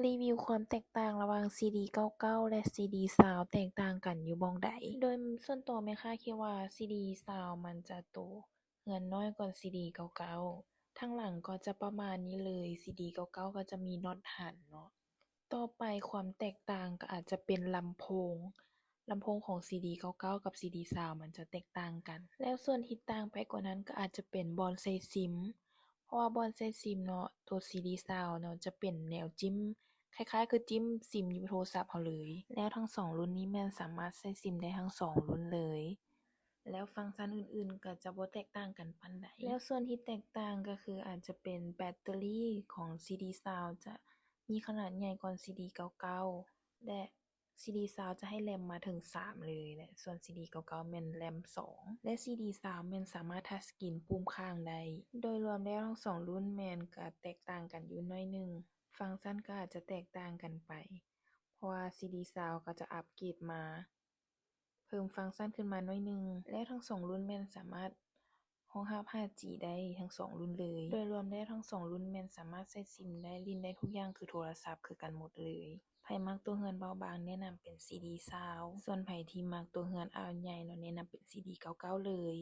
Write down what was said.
ຣີວິວຄວາມແຕກຕ່າງລະຫວ່າງຊີດີເກົ້າເກົ້າ ແລະ ຊີດີຊາວ ແຕກຕ່າງກັນຢູ່ບ່ອນໃດ? ໂດຍສ່ວນຕົວແມ່ຄ້າຄິດວ່າຊີດີຊາວມັນຈະໂຕເຮືອນນ້ອຍກວ່າຊີດີເກົ້າເກົ້າ. ທາງຫຼັງກໍຈະປະມານນີ້ເລີຍ, ຊີດີເກົ້າເກົ້າກໍຈະມີນັອດຫັນເນາະ. ຕໍ່ໄປຄວາມແຕກຕ່າງກໍອາດຈະເປັນລຳໂພງ, ລຳໂພງຂອງຊີດີເກົ້າເກົ້າກັບຊີດີຊາວມັນຈະແຕກຕ່າງກັນ. ແລ້ວສ່ວນທີ່ຕ່າງໄປກວ່ານັ້ນກໍອາດຈະເປັນບ່ອນໃສ່ຊິມ, ເພາະວ່າບ່ອນໃສ່ຊິມເນາະ, ໂຕຊີດີຊາວເນາະ ຈະເປັນແນວຈິ້ມ, ຄ້າຍໆຄືຈິ້ມຊິມຢູ່ໂທລະສັບເຮົາເລີຍ. ແລ້ວທັງສອງລຸ້ນນີ້ແມ່ນສາມາດໃສ່ຊິມໄດ້ທັງສອງລຸ້ນເລີຍ. ແລ້ວຟັງຊັນອື່ນໆກໍຈະບໍ່ແຕກຕ່າງກັນປານໃດ. ແລ້ວສ່ວນທີ່ແຕກຕ່າງກໍຄືອາດຈະເປັນແບັດເຕີຣີຂອງຊີດີຊາວຈະມີຂະໜາດໃຫຍ່ກວ່າຊີດີເກົ້າເກົ້າ ແລະ ຊີດີຊາວຈະໃຫ້ແຣມມາເຖິງສາມເລີຍ ແລະ ສ່ວນຊີດີເກົ້າເກົ້າແມ່ນແຣມສອງ ແລະ ຊີດີຊາວແມ່ນສາມາດທັດສະກຣີນປຸ່ມຂ້າງໄດ້. ໂດຍລວມແລ້ວທັງສອງລຸ້ນແມ່ນກໍແຕກຕ່າງກັນຢູ່ໜ້ອຍໜຶ່ງ, ຟັງຊັນກໍອາດຈະແຕກຕ່າງກັນໄປ ເພາະວ່າຊີດີຊາວກໍຈະອັບເກຣດມາ ເພີ່ມຟັງຊັນຂຶ້ນມາໜ້ອຍໜຶ່ງ ແລະ ທັງສອງລຸ້ນແມ່ນສາມາດຮອງຮັບຫ້າຈີໄດ້ທັງສອງລຸ້ນເລີຍ. ໂດຍລວມແລ້ວທັງສອງລຸ້ນແມ່ນສາມາດໃຊ້ຊິມໄດ້, ຫຼິ້ນໄດ້ທຸກຢ່າງຄືໂທລະສັບຄືກັນໝົດເລີຍ. ໃຜມັກຕົວເຮືອນເບົາບາງແນະນຳເປັນຊີດີຊາວ, ສ່ວນໃຜທີ່ມັກຕົວເຮືອນອາວໃຫຍ່ເນາະ ແນະນຳເປັນຊີດີເກົ້າເກົ້າເລີຍ.